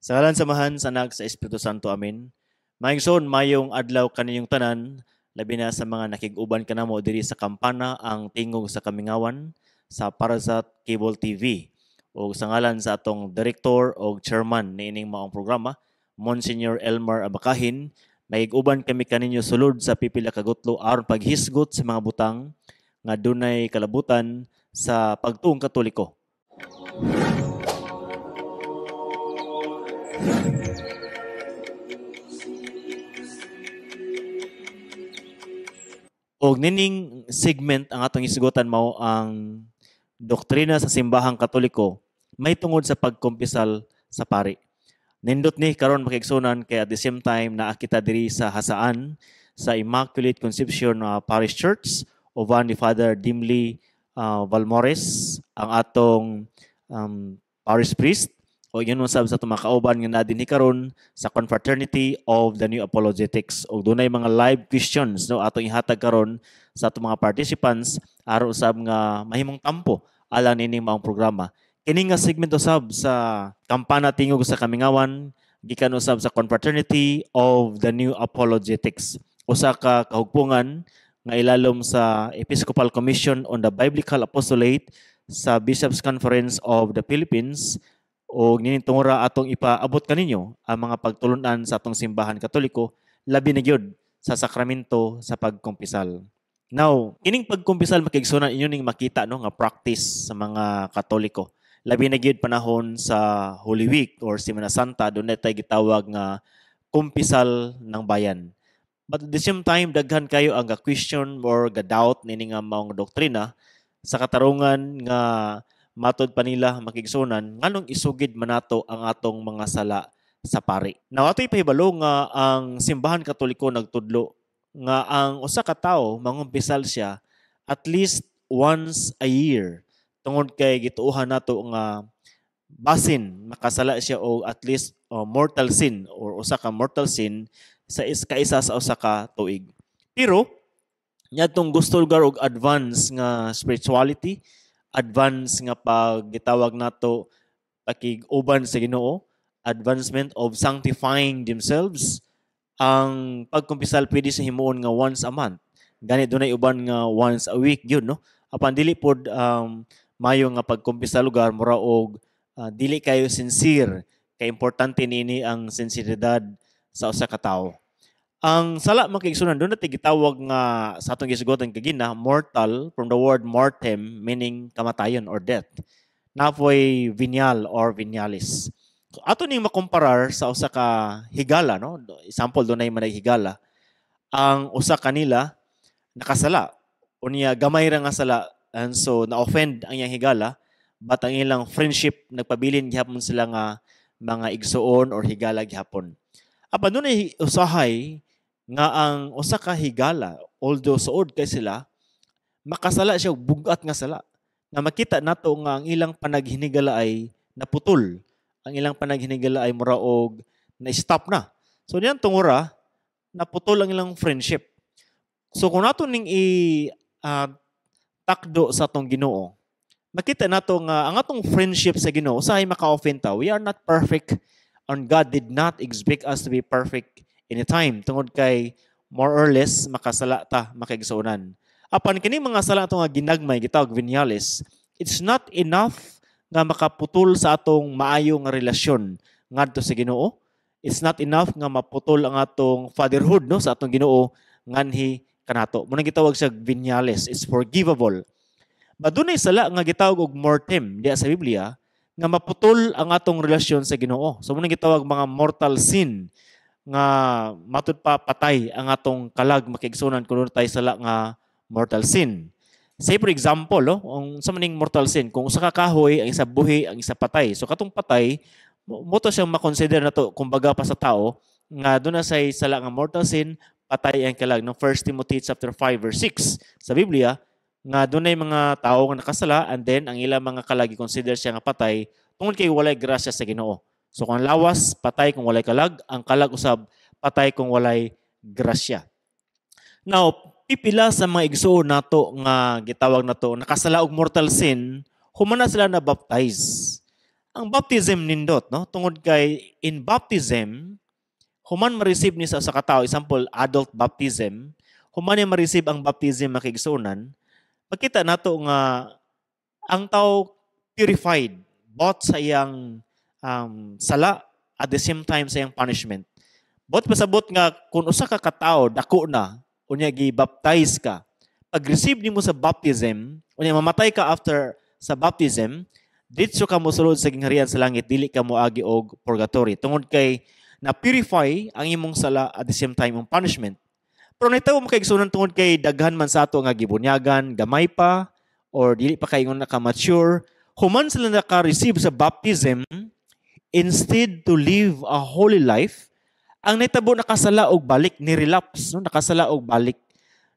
Sa ngalan sa Amahan, sa Anak, sa Espiritu Santo. Amen. Mga igsoon, mayong adlaw kaninyong tanan, labi na sa mga nakig-uban kanamo diri sa Kampana, ang tingog sa Kamingawan, sa Parazat Cable TV. O sa ngalan sa atong director o chairman niining maong programa, Monsignor Elmar Abacahin, makig-uban kami kaninyo sulod sa pipila ka gutlo aron paghisgot sa mga butang nga dunay kalabutan sa pagtuong Katoliko. Og nining segment ang atong hisgutan mao ang doktrina sa simbahang Katoliko may tungod sa pagkumpisal sa pari. Nindot ni karon, makigsunan, kay at the same time naa kita diri sa Jasaan sa Immaculate Conception Parish Church uban ni Father Dimly Valmores, ang atong parish priest, o yun usab sa atong mga kauban nga naa dinhi karon sa Confraternity of the New Apologetics. Og dunay mga live questions, no, atong ihatag karon sa atong mga participants aron usab nga mahimong tampo alang nining maong programa. Kini nga segment usab sa Kampana Tingog sa Kamingawan gikan usab sa Confraternity of the New Apologetics, usa ka kahugpungan nga ilalom sa Episcopal Commission on the Biblical Apostolate sa Bishops' Conference of the Philippines. O nining tungura atong ipaabot kaninyo ang mga pagtulunan sa atong simbahan Katoliko, labi na gyud sa sakramento sa pagkumpisal. Now, kining pagkumpisal, makigsunan, inyo ning makita, no, nga practice sa mga Katoliko. Labi na gyud panahon sa Holy Week or Semana Santa, doon na tayo gitawag nga kumpisal ng bayan. But at the same time, daghan kayo ang ga-question or ga-doubt niini nga maong doktrina sa katarungan nga matod pa nila, makigsunan, nganong isugid man nato ang atong mga sala sa pari. Now, ato'y pahibalo nga ang simbahan Katoliko nagtudlo nga ang usa ka tawo mangumpisal siya at least once a year tungod kay gituohan nato nga basin makasala siya og at least mortal sin or usa ka mortal sin sa kaisa sa usa ka tuig. Pero nyadtong gusto lugar og advance nga spirituality, advance nga paggitawag nato pakig-uban sa Ginoo, advancement of sanctifying themselves, ang pagkumpisal pwede sa himuon nga once a month. Gani dunay uban nga once a week gyud, no. Apan dili pod mayo nga pagkumpisal lugar, mura og dili kayo sincere, kay importante niini ang sinseridad sa usa ka tawo. Ang sala, makigsunan, doon natin gitawag nga sa atong gisugotan kagina, mortal, from the word mortem, meaning kamatayon or death. Napoy venial or venialis. So, ato ning makumparar sa usa ka higala, no? Example, dunay manay higala. Ang usa kanila nakasala. Unya gamay ra nga sala and so na-offend ang iyang higala, but ang ilang friendship nagpabilin gihapon sila nga mga igsuon or higala gihapon. Apan dunay usahay nga ang usa ka higala, although suod kay sila, makasala siya og bug-at nga sala. Nga makita nato nga ang ilang panaghinigala ay naputol. Ang ilang panaghinigala ay mura og na-stop na. So niyan tungura, naputol ang ilang friendship. So kung nato ning i takdo sa atong Ginoo, makita nato nga ang atong friendship sa Ginoo usahay maka-offend ta. We are not perfect and God did not expect us to be perfect anytime tungod kay more or less makasala ta, makigsuonan. Apan kini mga sala ato nga ginagmay gitawag veniales, it's not enough nga makaputol sa atong maayo nga relasyon ngadto sa Ginoo. It's not enough nga maputol ang atong fatherhood, no, sa atong Ginoo nganhi kanato. Muna gitawag siya veniales, it's forgivable. But dunay sala nga gitawag og mortem diya sa Biblia nga maputol ang atong relasyon sa Ginoo. So muna gitawag mga mortal sin nga matud pa patay ang atong kalag, makigsunan, kun tayo sala nga mortal sin. Say for example, no, ang sa maning mortal sin, kung usa ka kahoy, ang isa buhi, ang isa patay. So katong patay, mo to siyang makonsider nato kumbaga pa sa tao nga doon na say sala nga mortal sin, patay ang kalag. No, 1 Timothy chapter 5 verse 6 sa Biblia nga dunay mga tao nga nakasala and then ang ilang mga kalag i-consider siya nga patay tungod kay walay grasya sa Ginoo. So kung ang lawas patay kung walay kalag, ang kalag usab patay kung walay grasya. Now, pipila sa mga igsuon nato nga gitawag nato nakasala og mortal sin, human na sila na baptize. Ang baptism nindot, no? Tungod kay in baptism, human ma-receive ni sa katao, example, adult baptism, human niya ma-receive ang baptism, makigsunan, makita nato nga ang tao purified both sa iyang sala, at the same time sa iyang punishment. Both pasabot nga kung usa ka katao dako na, unya gi-baptize ka, pag-receive nimo sa baptism, unya mamatay ka after sa baptism, ditso ka mosulod sa gingharian sa langit, dili ka moagi og purgatory. Tungod kay na-purify ang imong sala, at the same time ang punishment. Pero nahitabo, makaigsunan, tungod kay daghan man sa ato nga gibunyagan, gamay pa, or dili pa kay naka-mature, human sila naka-receive sa baptism, instead to live a holy life, ang nahitabo nakasala og balik, ni relapse, no? Nakasala og balik.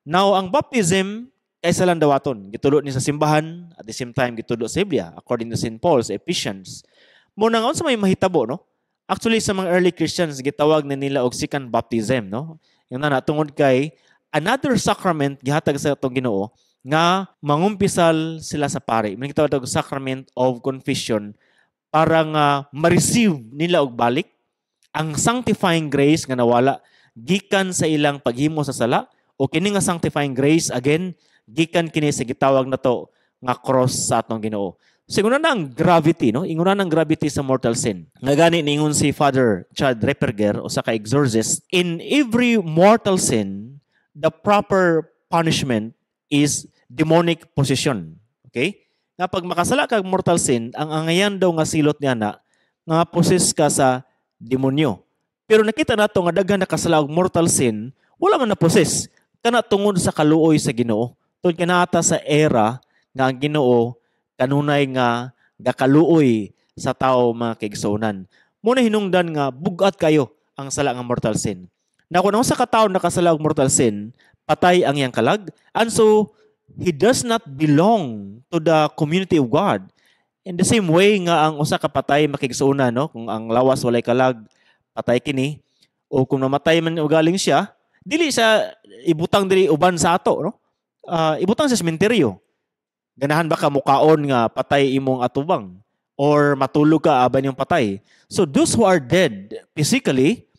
Now, ang baptism kay lang dawaton. Gitulo ni sa simbahan, at the same time gitulo sa Biblia, according to St. Paul sa Ephesians. Mao na unsa may mahitabo, no? Actually, sa mga early Christians, gitawag na nila og second baptism, no? Yung na tungod kay another sacrament gihatag sa atong Ginoo nga mangumpisal sila sa pari. May gitawag og sacrament of confession para nga ma-receive nila og balik ang sanctifying grace nga nawala gikan sa ilang paghimo sa sala, o kini nga sanctifying grace again gikan kini sa gitawag nato nga cross sa atong Ginoo. So ingon na ang gravity, no? Ingon na ang gravity sa mortal sin. Nga gani ningon si Father Chad Ripperger, usa ka exorcist, "In every mortal sin, the proper punishment is demonic possession." Okay? Nga pag makasala kag mortal sin, ang angayan daw nga silot niya na nga possess ka sa demonyo. Pero nakita nato nga daghan nakasala og mortal sin, wala man na possess. Kana tungod sa kaluoy sa Ginoo. Tungod kanata sa era nga ang Ginoo kanunay nga gakaluoy sa tao, mga kaigsuonan. Mao na hinungdan nga bugat kayo ang sala nga mortal sin. Na kung ang sa katao nakasala og mortal sin, patay ang iyang kalag, and so he does not belong to the community of God. In the same way nga ang usa ka patay, makigsuonan, no, kung ang lawas walay kalag, patay kini, o kung namatay man ugaling siya, dili siya ibutang diri uban sa ato, no? Ibutang sa sementeryo. Ganahan ba ka mukaon nga patay imong atubang or matulog ka aban yung patay? So those who are dead physically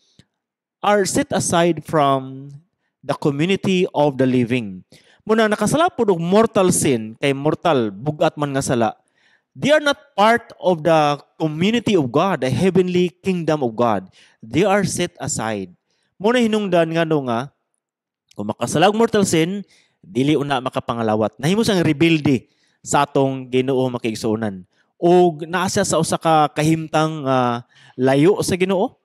are set aside from the community of the living. Mao na nakasala pod og mortal sin, kay mortal, bugat man nga sala, they are not part of the community of God, the heavenly kingdom of God. They are set aside. Mao na hinungdan nga no nga kung makasala og mortal sin, dili una makapangalawat. Nahimo siyang rebelde sa atong Ginoo, makiigsuonan. Og naa siya sa usa ka kahimtang layo sa Ginoo.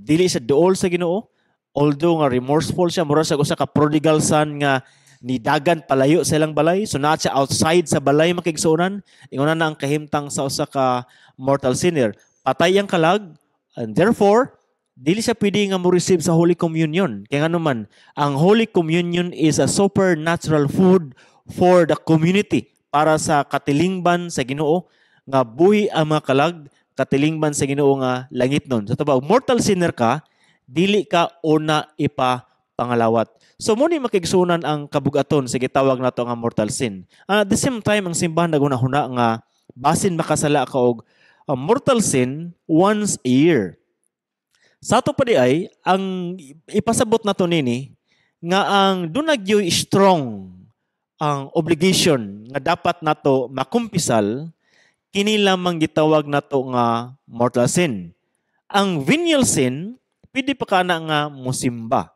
Dili siya duol sa Ginoo. Although nga remorseful siya, mura siya usa ka prodigal son nga nidagan palayo sa ilang balay. So naa siya outside sa balay, makigsuonan. Ingon na ang kahimtang sa usa ka mortal sinner. Patay ang kalag and therefore dili siya pwede nga mo receive sa Holy Communion. Kaya nga naman, ang Holy Communion is a supernatural food for the community, para sa katilingban sa Ginoo nga buhi ang mga kalag, katilingban sa Ginoo nga langit nun. Sa tabaw, mortal sinner ka, dili ka una ipa pangalawat. So mao ni, makigsunan, ang kabugaton sa gitawag nato nga mortal sin. At the same time, ang simbahan naghuna-huna nga basin makasala ka og mortal sin once a year. Sa ato pa di ay, ang ipasabot nato nini nga ang duna gyoy strong ang obligation nga dapat nato makumpisal kini lamang gitawag nato nga mortal sin. Ang venial sin, pwede pa ka na nga musimba.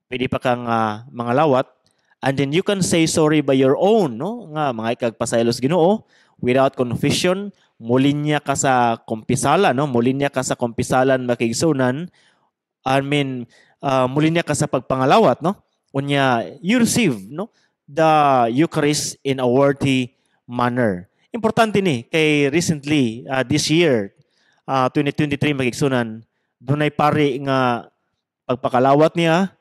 Pwede pa ka nga mangalawat and then you can say sorry by your own, no, nga mga ikagpasaylos Ginoo without confession, mulinya ka sa kumpisala, no, mulinya ka sa kumpisalan, makigsunan. I mean, mulinya ka sa pagpangalawat, no, unya you receive, no, the Eucharist in a worthy manner. Importante ni kay recently, this year, 2023, magigsunan, dunay pari nga pagpakalawat niya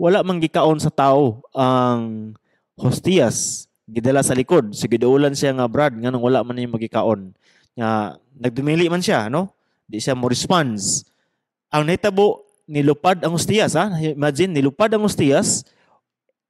wala man gikaon sa tao ang hostiyas, gidala sa likod. So giduulan siya nga, "Brad, nganong wala man niya magikaon?" Nga nagdumili man siya, no, di siya mo response. Ang nahitabo, nilupad ang hostiyas, ha. Imagine, nilupad ang hostiyas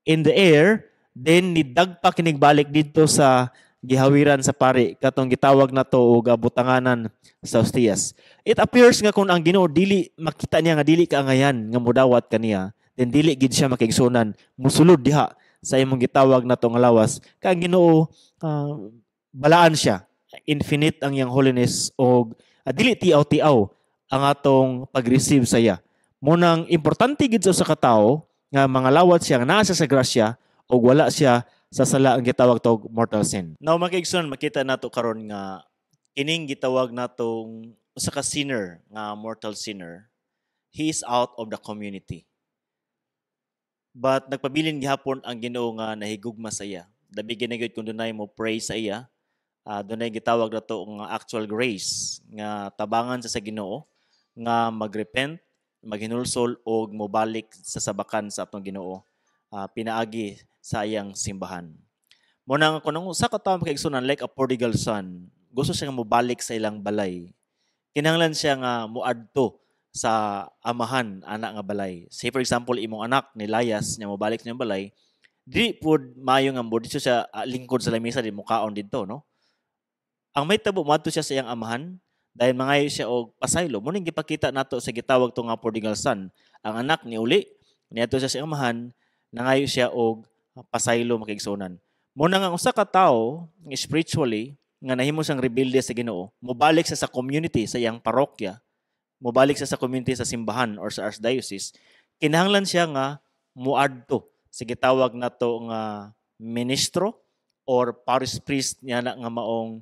in the air, then nidagpa kinigbalik dito sa gihawiran sa pari, katong gitawag nato og butanganan sa hostiyas. It appears nga kung ang Ginoo dili makita niya nga dili ka angayan nga mudawat kaniya, then dili gid siya, makiigsuonan, musulod diha sa imong gitawag nato nga lawas. Kay ang Ginoo, balaan siya, infinite ang iyang holiness og dili tiaw-tiaw ang atong pag-receive sa iya. Munang importante gid sa usa ka tawo nga mga lawat siya nga naa siya sa grasya o wala siya sa sala, ang gitawag tog mortal sin. Now, mga kaigsuonan, makita nato karon nga kining gitawag natong usa ka sinner nga mortal sinner, he is out of the community. But nagpabilin gihapon ang Ginoo nga nahigugma sa iya. Labi gid kung dunay mo pray sa iya, dunay gitawag nato nga actual grace nga tabangan sa Ginoo nga magrepent, maghinulsol og mobalik sa sabakan sa atong Ginoo pinaagi sa iyang simbahan. Mo na nga kung ang usa ka tawo, makaigsunan, like a prodigal son, gusto siya nga mobalik sa ilang balay. Kinahanglan siya nga moadto sa amahan ana nga balay. Say for example, imong anak nilayas niya, mobalik sa iyang balay, di pud maayo nga mo dito siya lingkod sa lamisa, di mo kaon didto, no? Ang may tabo, moadto siya sa iyang amahan dahil mangayo siya og pasaylo. Mo ning gipakita nato sa gitawag to nga prodigal son. Ang anak ni uli, niadto siya sa iyang amahan, nangayo siya og pasaylo, makiigsuonan. Mo na nga ang usa ka tawo spiritually nga nahimo siyang rebelde sa Ginoo, mobalik siya sa community sa iyang parokya, mobalik siya sa community sa simbahan or sa archdiocese, kinahanglan siya nga muadto sa gitawag nato nga ministro or parish priest niya na nga maong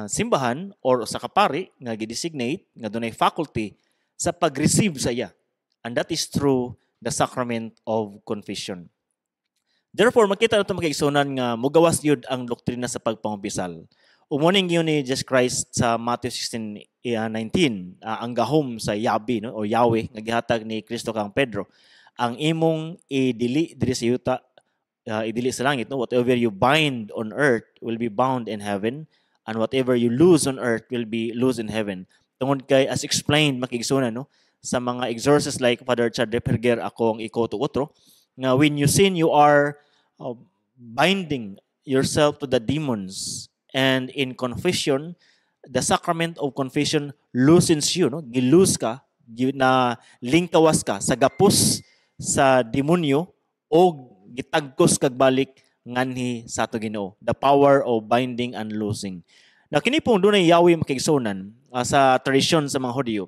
simbahan or sa kapari nga gidesignate nga dunay faculty sa pag-receive sa iya. And that is through the sacrament of confession. Therefore, makita nato, makaigsunan, nga mugawas yun ang doktrina sa pagpangumpisal. Umuning yun ni Jesus Christ sa Matthew 16:19, ang gahom sa Yabi, no, o Yahweh nga gihatag ni Kristo kang Pedro. Ang imong idili diri sa yuta, idili sa langit, no? Whatever you bind on earth will be bound in heaven and whatever you loose on earth will be loose in heaven. Tungod kay as explained, makigsunan, no, sa mga exorcists like Father Chad Ripperger, ako ang iko to otro nga when you sin, you are binding yourself to the demons, and in confession, the sacrament of confession loosens you, no? Gilose ka, na lingkawas ka sa gapos sa demonyo o gitagkos kag balik nganhi sa ato Ginoo, the power of binding and loosing. Na kini pong dunay Yahweh, makigsunan, sa tradisyon sa mga Hudyo,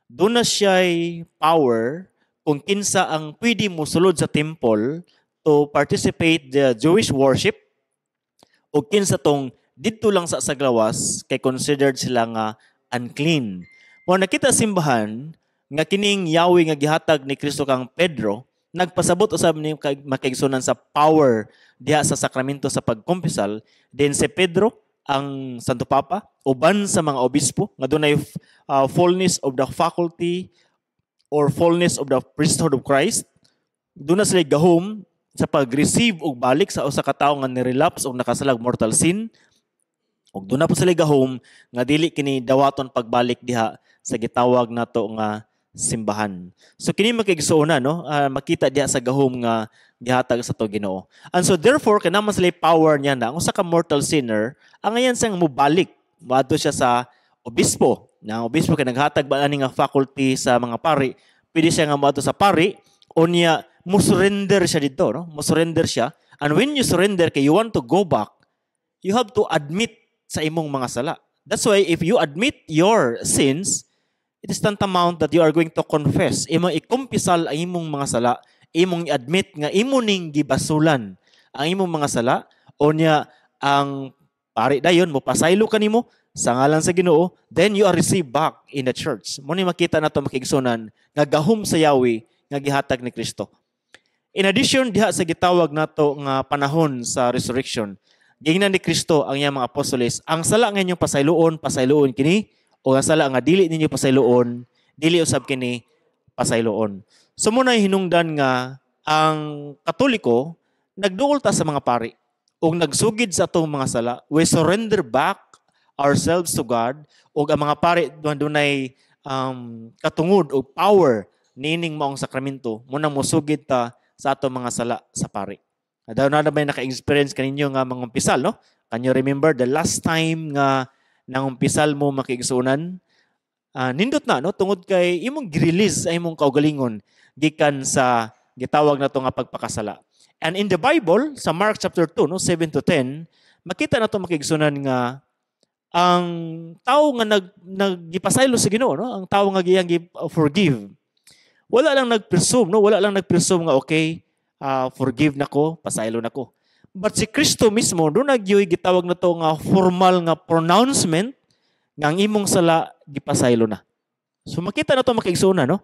doon na siya'y power kung kinsa ang pwede mosulod sa temple to participate the Jewish worship o kinsa tong didto lang sa saglawas kay considered sila nga unclean. Mo nakita simbahan nga kining Yahweh nga gihatag ni Kristo kang Pedro nagpasabot usab ni makaigsunan sa power diha sa sakramento sa pagkumpisal. Then si Pedro, ang Santo Papa, uban sa mga obispo nga dunay fullness of the faculty or fullness of the priesthood of Christ, doon na sila gahom sa pag-receive og balik sa usa ka tawo nga ni-relapse og nakasalag mortal sin, ug doon na po sila gahom nga dili kini dawaton pagbalik diha sa gitawag nato nga simbahan. So kini, makigsuona, no, makita diha sa gahom nga gihatag sa to Ginoo. And so therefore kana man sila power niya na ang usa ka mortal sinner angayan siyang mobalik, moadto siya sa obispo. Na ang obispo kay naghatag ba ani nga faculty sa mga pari, pwede siya nga moadto sa pari unya mo surrender siya dito, no? Mo surrender siya. And when you surrender kay you want to go back, you have to admit sa imong mga sala. That's why if you admit your sins, it is tantamount that you are going to confess. Imong ikumpisal ang imong mga sala, imong i-admit nga imo ning gibasulan ang imong mga sala, o niya ang pari dayon mo pasaylo kanimo sa ngalan sa Ginoo, then you are received back in the church. Mo ni makita nato, makigsunan, nga gahom sa Yahweh nga gihatag ni Kristo. In addition, diha sa gitawag nato nga panahon sa resurrection, gingnan ni Kristo ang iyang mga apostoles, ang sala nga inyong pasayloon, pasayloon kini, o ang sala nga dili ninyo pasayloon, dili usab kini pasayloon. So muna hinungdan nga ang Katoliko nagduol ta sa mga pari ug nagsugid sa atong mga sala. We surrender back ourselves to God, ug ang mga pari dunay katungod og power niining maong sakramento, muna mosugid ta sa atong mga sala sa pari. Daw na may naka-experience kaninyo nga mga umpisal, no? Can you remember the last time nga nangumpisal mo, makiigsuonan? Nindot na, no, tungod kay imong gi-release ang imong kaugalingon gikan sa gitawag nato nga pagpakasala. And in the Bible, sa Mark chapter 2, no, 7 to 10, makita nato, makiigsuonan, nga ang tao nga naggipasaylo sa Ginoo, no, ang tao nga giyang forgive, wala lang nagpresume, no, wala lang nagpresume nga okay, forgive nako, pasaylo nako. But si Kristo mismo duna gyoy gitawag nato nga formal nga pronouncement nga ang imong sala gipasaylo na. So makita nato, makiigsuonan, no,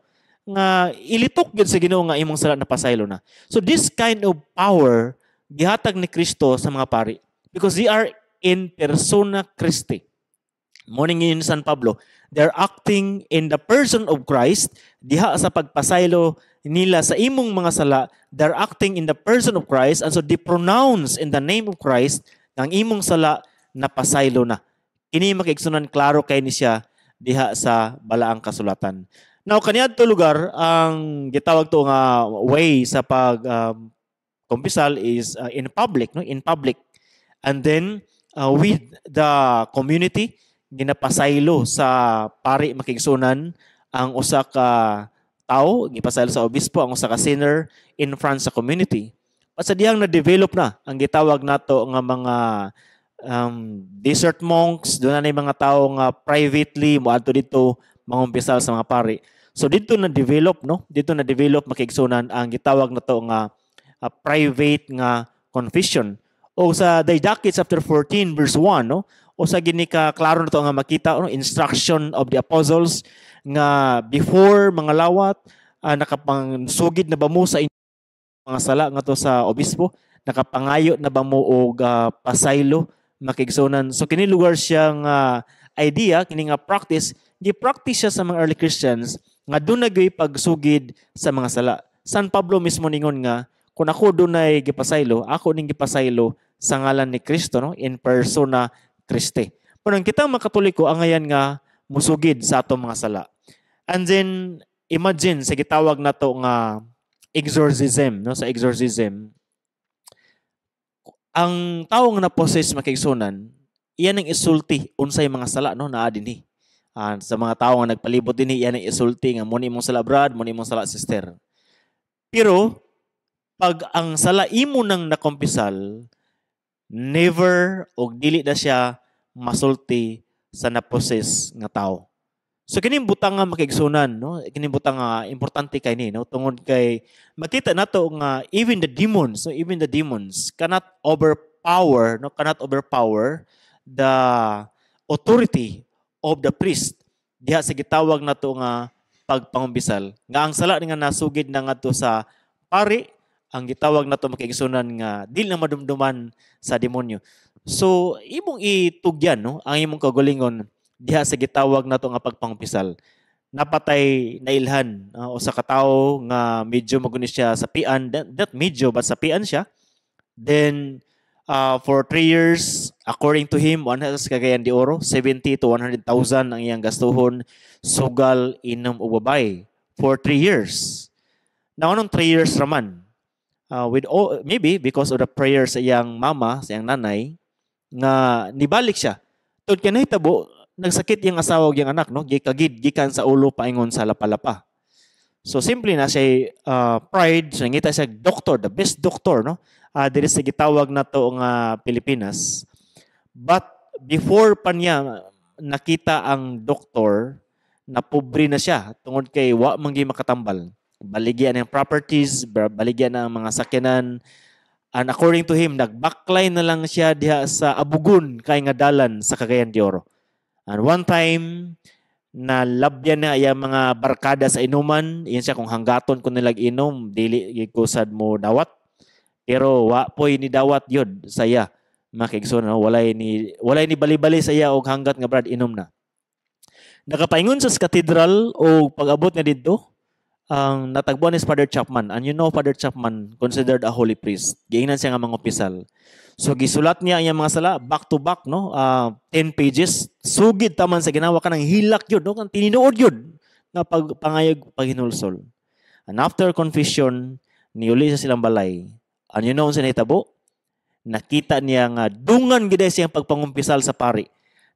nga ilitok gyud sa Ginoo nga imong sala napasaylo na. So this kind of power gihatag ni Kristo sa mga pari because they are in persona Christi. Mao ning San Pablo, they're acting in the person of Christ diha sa pagpasaylo nila sa imong mga sala. They're acting in the person of Christ, and so they pronounce in the name of Christ nga ang imong sala napasaylo na. Kini, makiigsuonan, klaro kay ni siya diha sa Balaang Kasulatan. Now, kaniadto lugar, ang gitawag to nga way sa pag kumpisal is in public, no, in public. And then with the community, ginapasaylo sa pari, makiigsuonan, ang usa ka tao, gipasaylo sa obispo ang usa ka sinner in front sa community. At sa dihang na-develop na ang gitawag nato nga mga desert monks, duna na mga tao nga privately moadto didto mangumpisal sa mga pari. So didto na develop, no? Didto na develop, makiigsuonan, ang gitawag nato nga private nga confession. O sa Didache chapter 14 verse 1, no? Usa gini ka klaro nato nga makita, no, instruction of the apostles nga before mga lawat, nakapangsugid na ba mo sa mga sala ngadto sa obispo, nakapangayo na ba mo og pasaylo, makiigsuonan? So kini lugar siya nga idea, kini nga practice, gi-practice siya sa mga early Christians nga duna gyud pagsugid sa mga sala. San Pablo mismo ningon nga kung ako dunay gipasaylo, ako ning gipasaylo sa ngalan ni Kristo, no, in persona Christi. Pero ang kitang mga Katoliko angayan nga musugid sa atong mga sala. And then imagine sa gitawag nato nga exorcism, no, sa exorcism, ang tawo nga na-possess, makiigsuonan, iyan ang isulti unsay mga sala, no, naa dinhi. Sa mga tawo nga nagpalibot dinhi, iyan ang isulti nga mao ni imong sala, brad, mao ni imong sala, sister. Pero pag ang sala imo nang nakumpisal, never og dili na siya masulti sa na-possess nga tao. So kining butang nga, makiigsuonan, no? Kining butang nga importante kay ni, no, tungod kay makita nato nga even the demons, so even the demons cannot overpower, no, cannot overpower the authority of the priest diha sa gitawag nato nga pagpangumpisal. Nga ang sala nga nasugid na ngadto sa pari, ang gitawag nato, makiigsuonan, nga dili na madumduman sa demonyo. So imong itugyan, no, ang imong kaugalingon diha sa gitawag nato nga pagpangumpisal. Napatay nailhan usa ka tawo nga medyo maguni siya sa pian, that medyo but sa pian siya. Then for 3 years, according to him, one sa Cagayan de Oro, 70 to 100,000 ang iyang gastuhon, sugal, inom ug babay for 3 years. Now, anong 3 years raman? With all, maybe because of the prayers sa iyang mama, sa iyang nanay, nga nibalik siya. Tungod kay nahitabo, nagsakit iyang asawa ug iyang anak, no? Gikagid gikan sa ulo paingon sa lapalapa. So simple na siya pride, so nangita siya doctor, the best doctor, no? Diri sa gitawag nato nga Pilipinas. But before pa niya nakita ang doktor, na pobre na siya tungod kay wa man gyud makatambal. Baligyan ang properties, baligyan ang mga sakyanan. And according to him, nagbaklay na lang siya diha sa Abugon kay nga dalan sa Cagayan de Oro. And one time, na labyan na iya mga barkada sa inuman, iyan siya kung hanggaton ko nilag inom, dili gyud ko sad mo dawat. Pero wa poy ni dawat yun saya. Makiigsoon, no? Walay ni bali-bali sa iya og hanggat nga brad inom na. Nakapaingon sa cathedral o pag-abot niya didto, ang natagbuan is Father Chapman. And you know Father Chapman considered a holy priest. Giingnan siya nga mangumpisal. So gisulat niya ang iyang mga sala back to back, no? 10 pages. Sugid taman sa ginawa kanang hilak yun, no? Kang tinuod yun nga pagpangayog paghinulsol. And after confession, niuli sa silang balay. And you know unsa nahitabo? Nakita niya nga dungan gid siyang pagpangumpisal sa pari.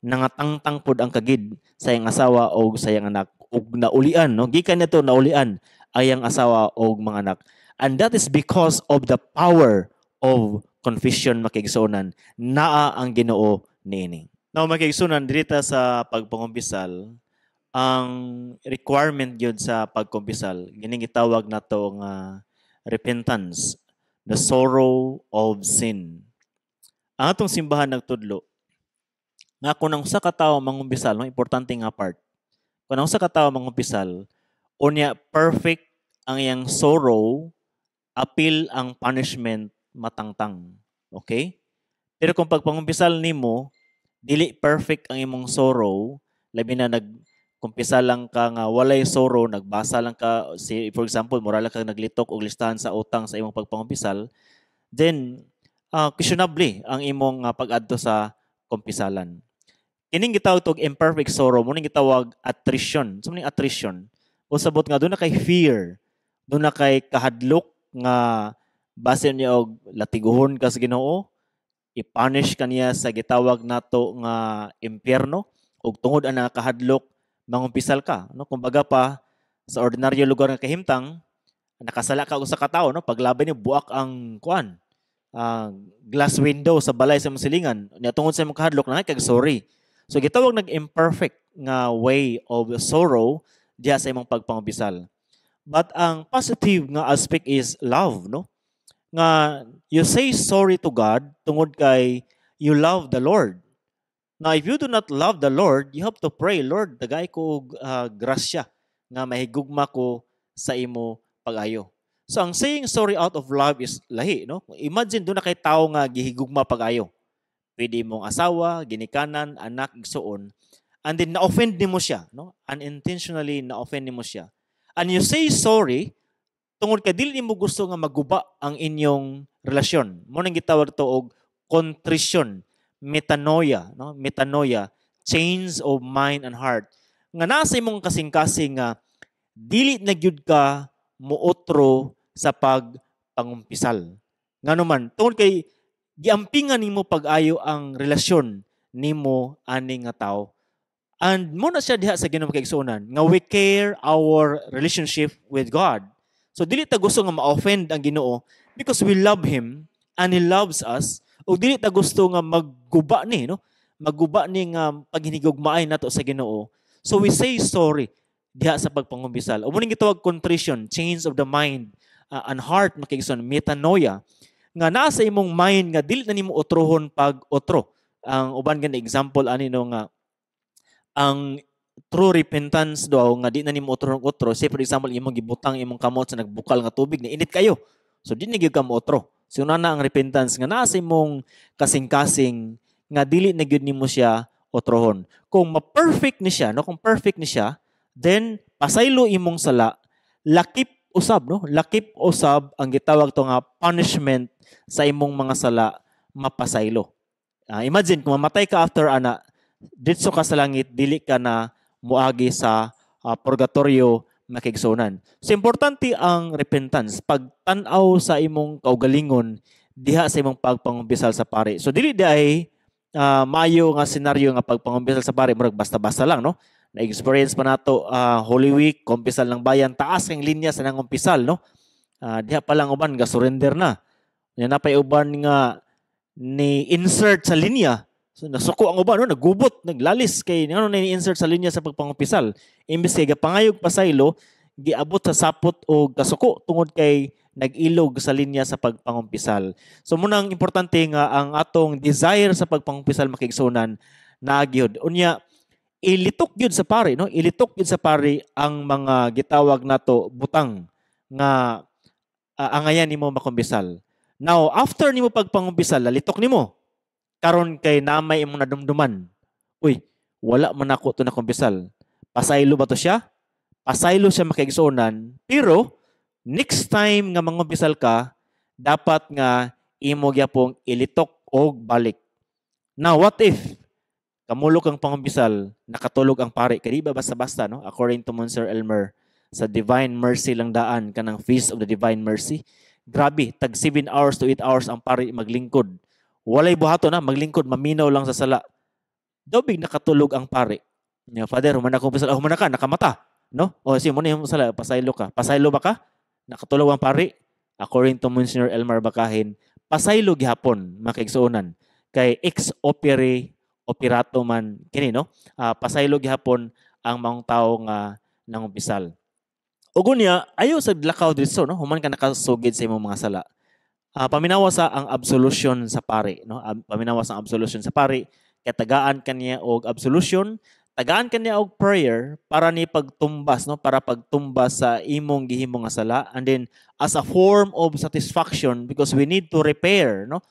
Nangatangtang pod ang kagid sa iyang asawa og sa iyang anak ug naulian, no? Gikan nito, naulian ang iyang asawa og mga anak. And that is because of the power of confession, mga kaigsuonan. Naa ang Ginoo niini. Now, mga kaigsuonan, dirita sa pagpangumpisal, ang requirement gyud sa pagkumpisal, gining gitawag nato nga repentance, the sorrow of sin. Ang atong simbahan nagtudlo nga kung ang usa ka tawo mangumpisal, no, importante nga part. Kung ang usa ka tawo mangumpisal, unya perfect ang iyang sorrow, apil ang punishment matangtang. Okay? Pero kung pagpangumpisal nimo, dili perfect ang imong sorrow, labi na nag kumpisal lang ka nga walay sorrow, nagbasa lang ka, si, for example, mura lang ka naglitok og listahan sa utang sa imong pagpangumpisal, then questionable ang imong pag-adto sa kumpisalan. Kining gitawag tog imperfect sorrow, mo ning gitawag attrition. So ning attrition, o sabot nga duna kay fear, duna kay kahadlok nga base niya og latiguhon ka sa Ginoo, i-punish kaniya sa gitawag nato nga impyerno, ug tungod ana kahadlok mangumpisal ka, no? Kumbaga pa sa ordinaryo lugar nga kahimtang, nakasala ka og usa ka tawo, no, paglabay ni buak ang kuan, glass window sa balay sa imong silingan niya, tungod sa imong kahadlok na kag sorry. So gitawag nag imperfect nga way of sorrow diha sa imong pagpangumpisal. But ang positive nga aspect is love, no, nga you say sorry to God tungod kay you love the Lord. Now, if you do not love the Lord, you have to pray, "Lord, tagay ko og grasya nga mahigugma ko sa imo pag-ayo." So, ang saying sorry out of love is lahi, no? Imagine duna kay tao nga gihigugma pag-ayo. Pwede mong asawa, ginikanan, anak, igsuon. And then na-offend nimo siya, no? Unintentionally na-offend nimo siya. And you say sorry tungod kay dili nimo gusto nga maguba ang inyong relasyon. Mo nang gitawag to og contrition, metanoia, no? Metanoia, change of mind and heart. Nga nasa imong kasing-kasing nga dili na gyud ka muotro sa pagpangumpisal. Ngano man, tungod kay giampingan nimo pag-ayo ang relasyon nimo ani nga tao. And mo na siya diha sa Ginoo, kaigsuonan, nga we care our relationship with God. So dili ta gusto nga ma-offend ang Ginoo because we love him and he loves us. Ug dili ta gusto nga magguba ni, no? Magguba ni nga paghinigugmaay nato sa Ginoo. So we say sorry diha sa pagpangumpisal. Ug mo ning gitawag contrition, change of the mind and heart, mga kaigsuonan, metanoia nga naa sa imong mind nga dili na nimo otrohon pag otro. Ang uban gani example ani, no, nga ang true repentance daw nga di na nimo otrohon otro. Say, for example, imong gibutang imong kamot sa nagbukal nga tubig na init kayo. So di na gyud ka otro. So na ang repentance nga naa sa imong kasing-kasing nga dili na gyud nimo siya otrohon. Kung ma-perfect ni siya, no, kung perfect ni siya, then pasaylo imong sala, lakip usab, no? Lakip usab ang gitawag to nga punishment sa imong mga sala mapasaylo. Imagine kung mamatay ka after ana, ditso ka sa langit, dili ka na muagi sa purgatorio, mga kaigsuonan. So importante ang repentance, pagtan-aw sa imong kaugalingon diha sa imong pagpangumpisal sa pari. So dili diay maayo nga senaryo nga pagpangumpisal sa pari murag basta-basta lang, no? Na-experience pa nato Holy Week, kumpisal ng bayan, taas kang linya sa nangumpisal, no? Diha pa lang uban ga surrender na. Nya napay uban nga ni insert sa linya. So nasuko ang uban, no, nagubot, naglalis kay ngano na ni-insert sa linya sa pagpangumpisal. Imbes kay gapangayog pasaylo, giabot sa sapot o kasuko tungod kay nag-ilog sa linya sa pagpangumpisal. So munang importante nga ang atong desire sa pagpangumpisal, mga kaigsuonan, naa gyud. Unya ilitok gyud sa pari, no? Ilitok gyud sa pari ang mga gitawag nato butang nga angayan nimo makumpisal. Now, after nimo pagpangumpisal, litok nimo. Karon kay namay imong nadumduman. "Uy, wala man ako to nakumpisal." Pasaylo ba to siya? Pasaylo siya, mga kaigsuonan, pero next time nga mangumpisal ka, dapat nga imo gyapong ilitok og balik. Now, what if kamulok ang pangumpisal, nakatulog ang pari? Kay di ba basta-basta, no? According to Monsieur Elmer, sa Divine Mercy lang daan, kanang Feast of the Divine Mercy. Grabe, tag 7 hours to 8 hours ang pari maglingkod. Walay buhaton na maglingkod, maminaw lang sa sala. Dobig nakatulog ang pare. Nya, "Father, human ako kumpisal." "Oh, human ka, nakamata." No? O si mo na yung sala, pasaylo ka. Pasaylo ba ka? Nakatulog ang pare. According to Monsignor Elmar Bakahin, pasaylo gihapon, mga kaigsuonan. Kay ex opere operato man kini, no? Pasaylo gihapon ang mga tao nga nangumpisal. Ug unya, ayo sa lakaw didto, no? Human ka nakasugid sa imong mga sala. Paminawa sa ang absolution sa pare, no? Paminawa sa ang absolution sa pare, kay tagaan kaniya og absolution, tagaan kaniya og prayer para ni pagtumbas, no? Para pagtumbas sa imong gihimo nga sala, and then as a form of satisfaction because we need to repair, no?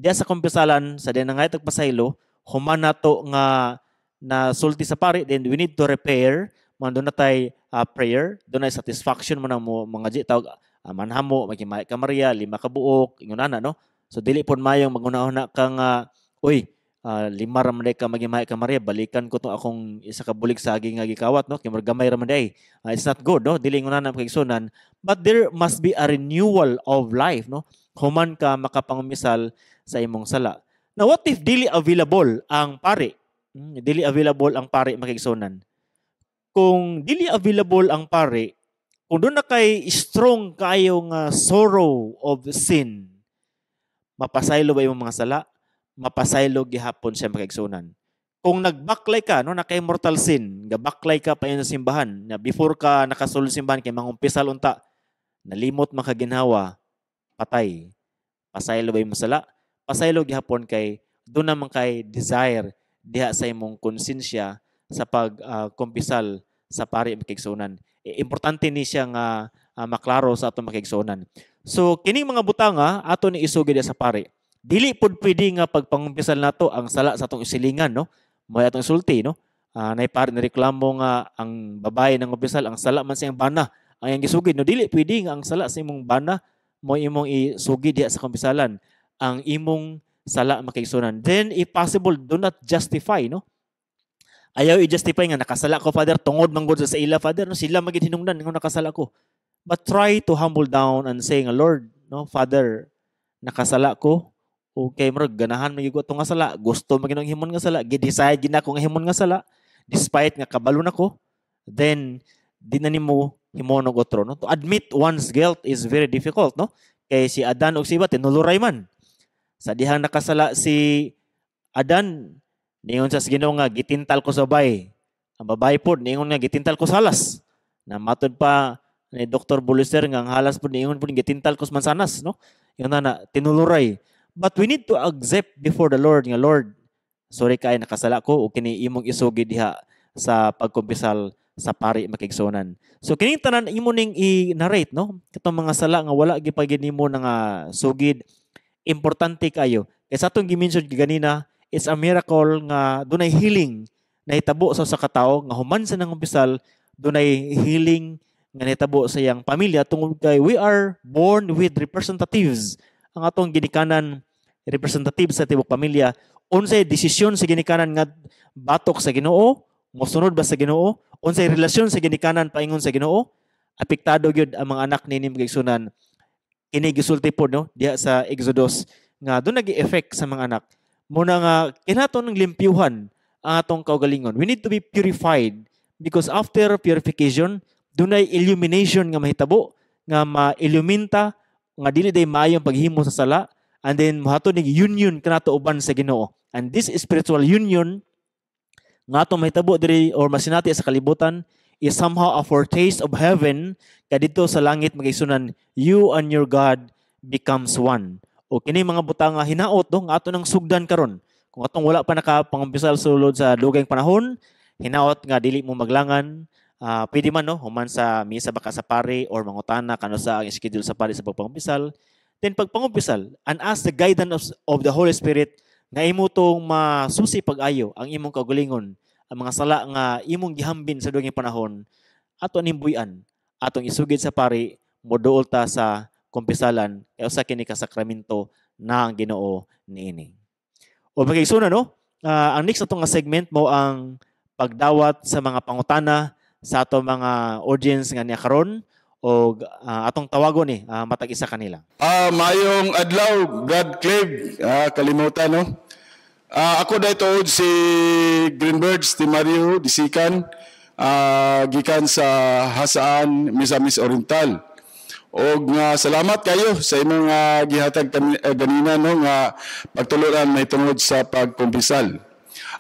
Diya sa kumpisalan sa diyan nga pasaylo, human nato nga na sulti sa pare, then we need to repair man. Doon na tay prayer, doon ay satisfaction mo na mo mga ji tawag manhamo, maghimaya ka Maria, lima ka buok, ingon ana, no? So dili pod mayong maguna-una ka nga, "Uy, lima ra man ka maghimaya ka Maria, balikan ko to akong isa ka bulig saging nga gikawat, no, kay gamay ra man day." It's not good, no? Dili ingon ana, kaigsunan, but there must be a renewal of life, no, human ka makapangumisal sa imong sala. Now, what if dili available ang pare? Dili available ang pare, mga kaigsunan. Kung dili available ang pare, kung doon na kay strong kayo nga sorrow of sin, mapasaylo ba imong mga sala? Mapasaylo gihapon siya, mga kaigsunan. Kung nagbaklay ka, no, naka mortal sin, gabaklay ka pa sa simbahan, na before ka nakasulod simbahan kay mangumpisal unta, nalimot makaginhawa, patay. Pasaylo ba imong sala? Pasaylo gihapon kay doon naman kay desire diha sa imong konsensya sa pag kumpisal sa pari, mga kaigsunan. Importante ni siya nga maklaro sa atong mga kaigsuonan. So kining mga butanga ato ni isugid sa pare. Dili pud pwede nga pagpangumpisal nato ang sala sa atong isilingan, no? May atong sulti, no? Nay pare ni reklamo nga ang babae nang umpisal, ang sala man siyang bana ang iyang gisugid, no? Dili pwede nga ang sala sa imong bana mo imong isugid diha sa kumpisalan, ang imong sala, mga kaigsuonan. Then if possible, do not justify, no? Ayaw i-justify nga nakasala ko, Father, tungod man gud sa ila, Father, no? Sila magid hinungdan nga nakasala ko. But try to humble down and saying, "Lord, no, Father, nakasala ko. Okay, murag ganahan man gyud ko nga sala, gusto man gyud himon nga sala, gi-decide gyud nako nga himon nga sala despite nga kabalo nako." Then di na nimo himon og otro, no? To admit one's guilt is very difficult, no? Kay si Adan ug si Eva tinuluray man. Sa dihang nakasala si Adan, niingon sa Ginoo nga gitintal ko sa babae. Ang babae pod niingon nga gitintal ko sa halas. Na matod pa ni Dr. Buliser nga ang halas pod niingon pod gitintal ko sa mansanas, no? Ingon na tinuluray. But we need to accept before the Lord nga, "Lord, sorry kay nakasala ko," ug kini imong isugid diha sa pagkumpisal sa pari, mga kaigsuonan. So kining tanan imo ning i-narrate, no? Katong mga sala nga wala gyud pa nimo nga sugid, importante kayo. Kay sa atong gi-mention ganina, it's a miracle nga dunay healing nahitabo sa usa ka tawo nga human sa nangumpisal, dunay healing nga nahitabo sa iyang pamilya tungod kay we are born with representatives. Ang atong ginikanan, representative sa tibok pamilya. Unsay desisyon sa ginikanan nga batok sa Ginoo, mosunod ba sa Ginoo, unsay relasyon sa ginikanan paingon sa Ginoo, apektado gyud ang mga anak nini, mga kaigsuonan. Kini gisulti pod, no, diha sa Exodus nga doon nagi-effect sa mga anak. Muna nga kinato ng limpyuhan ang atong kaugalingon. We need to be purified because after purification, dunay illumination nga mahitabo, nga ma-illuminta nga dili day maayong paghimo sa sala, and then mohatod ning union kanato uban sa Ginoo. And this spiritual union nga atong mahitabo diri or masinati sa kalibutan is somehow a foretaste of heaven, kay didto sa langit, mga kaigsuonan, you and your God becomes one. O kini mga butang nga hinaot, no, nga ato nang sugdan karon. Kung atong wala pa nakapangumpisal sulod sa dugayng panahon, hinaot nga dili mo maglangan. Pwede man, no, human sa misa baka sa pare or mangutana kano sa ang schedule sa pare sa pagpangumpisal. Then pagpangumpisal and ask the guidance of the Holy Spirit nga imo tong masusi pag-ayo ang imong kaugalingon, ang mga sala nga imong gihambin sa dugayng panahon, ato ning buy-an, atong isugid sa pari, moduol ta sa kumpisalan kay usa kini ka sakramento na ang Ginoo niini. O mga kaigsuonan, no, ang next ato nga segment mo ang pagdawat sa mga pangutana sa ato mga audience nga niya karon. O atong tawagon ni matag isa kanila. Maayong adlaw, Brad Clive. Kalimutan, no? Ako dahil tuod si Greenbirds Timario Disikan, gikan sa Jasaan, Misamis Oriental. Og nga salamat kayo sa imong gihatag kami, ganina, no, nga pagtuluran may tungod sa pagkumpisal.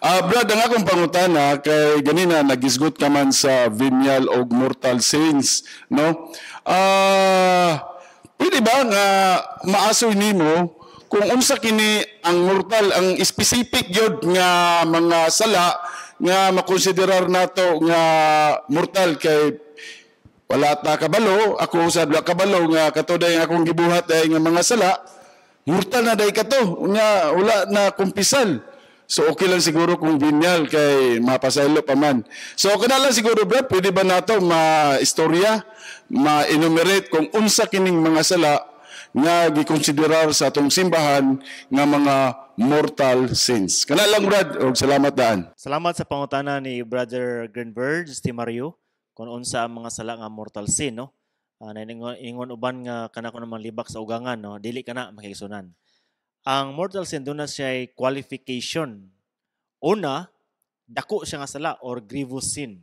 Brad, ang akong pangutana kay ganina nagisgot ka man sa venial og mortal sins, no? Pwede ba nga maasoy nimo kung unsa kini ang mortal, ang specific gyud nga mga sala nga makonsiderar nato nga mortal, kay wala ta kabalo, ako usab wala kabalo nga kato day akong gibuhat day nga mga sala, mortal na day kato, unya wala na kumpisal? So okay lang siguro kung venial kay mapasaylo pa man. So kana lang siguro, bro, pwede ba nato ma-istorya, ma-enumerate kung unsa kining mga sala nga gikonsiderar sa atong simbahan nga mga mortal sins? Kana lang, Brad, og salamat daan. Salamat sa pangutana ni Brother Greenbirds Timario kung unsa ang mga sala nga mortal sin, no? Ingon uban nga kana ko naman libak sa ugangan, no? Dili kana, makigsunan. Ang mortal sin, duna siya qualification. Una, dako siya nga sala or grievous sin.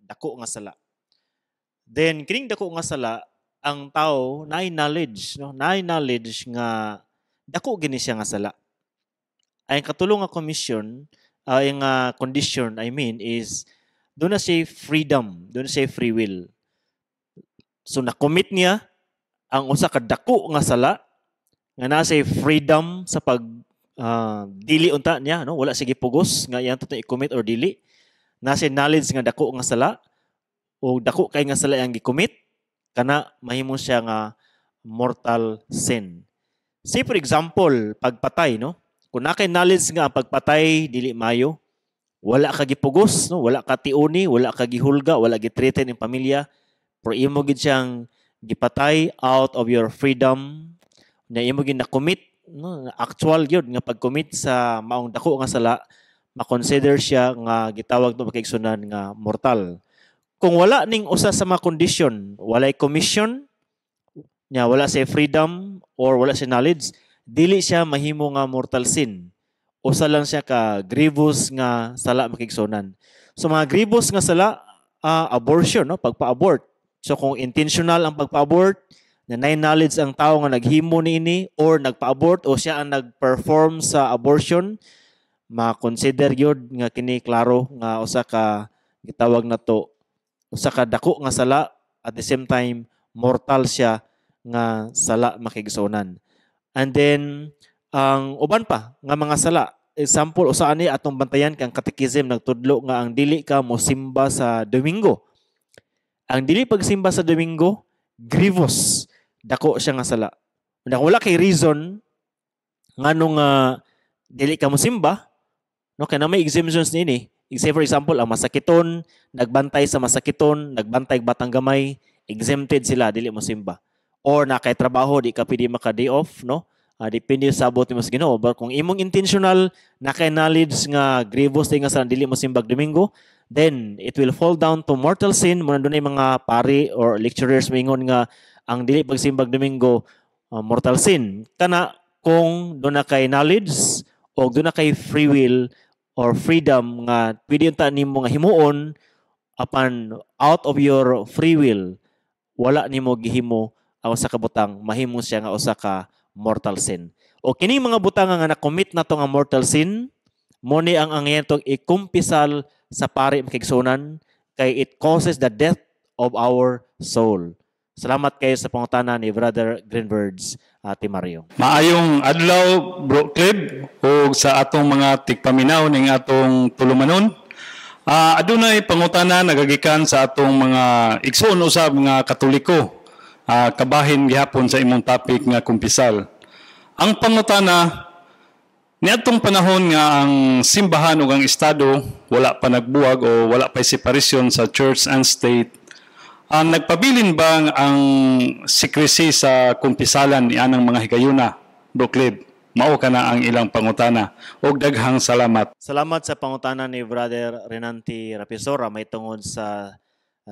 Dako nga sala. Then kining dako nga sala, ang tao naay knowledge, no? Naay knowledge nga dako gini siya nga sala. Ay katulong nga commission, ay nga condition, I mean, is duna siya freedom, duna siya free will. So na-commit niya ang usa ka dako nga sala nga naa siya freedom sa pag dili unta niya, no? Wala siya gipugos nga iyan to i-commit or dili. Naa siya knowledge nga dako nga sala o dako kay nga sala ang gi-commit, kana mahimo siya nga mortal sin. Say for example, pagpatay, no? Kung naa kay knowledge nga ang pagpatay dili mayo, wala ka gipugos, no? Wala ka tiuni, wala ka gihulga, wala gi-threaten ang pamilya, pero imo gid siyang gipatay out of your freedom na imo gid na-commit, no? Actual gyud nga pag-commit sa maong dako nga sala, ma-consider siya nga gitawag no, makaigsunan, nga mortal. Kung wala ning usa sa mga condition, walay commission nya, wala siya freedom or wala siya knowledge, dili siya mahimo nga mortal sin. Usa lang siya ka grievous nga sala, makigsunan. So mga grievous nga sala, abortion, no? Pagpa-abort. So kung intentional ang pagpa-abort, na naay knowledge ang tao nga naghimo niini or nagpa-abort o siya ang nag-perform sa abortion, ma-consider gyud nga kini klaro nga usa ka gitawag na to usa ka dako nga sala, at the same time mortal siya nga sala, makigsunan. And then ang uban pa nga mga sala, example usa ani atong bantayan kang catechism nagtudlo nga ang dili ka mosimba sa Domingo. Ang dili pagsimba sa Domingo, grievous, dako siya nga sala. Kung wala kay reason nganong dili ka mosimba, no, kay na may exemptions niini. Say for example, ang masakiton, nagbantay sa masakiton, nagbantay batang gamay, exempted sila dili mo simba. Or na kay trabaho, di ka pwede maka day off, no? Depende sa abot nimo sa Ginoo. But kung imong intentional na kay knowledge nga grievous nga sa dili mo simbag Domingo, then it will fall down to mortal sin. Muna dunay mga pari or lecturers moingon nga ang dili pagsimbag Domingo, mortal sin. Kana kung duna kay knowledge o duna kay free will or freedom nga pwede unta nimo nga himuon, apan out of your free will wala nimo gihimo ang usa ka butang, mahimo siya nga usa ka mortal sin. O kini mga butang nga na-commit nato nga mortal sin, mo ni ang atong ikumpisal sa pari, makigsunan, kay it causes the death of our soul. Salamat kayo sa pangutana ni Brother Greenbirds Ate Mario. Maayong adlaw, Bro Clib, ug sa atong mga tigpaminaw ning atong tulumanon. Adunay pangutana nagagikan sa atong mga igsoon usab nga Katoliko. Kabahin gihapon sa imong topic nga kumpisal. Ang pangutana, niadtong panahon nga ang simbahan ug ang estado wala pa nagbuwag o wala pa separation sa church and state, ang nagpabilin ba ang secrecy sa kumpisalan ni anang mga higayuna, Bro Clib? Mao kana ang ilang pangutana. Og daghang salamat. Salamat sa pangutana ni Brother Renanti Rapisora may tungod sa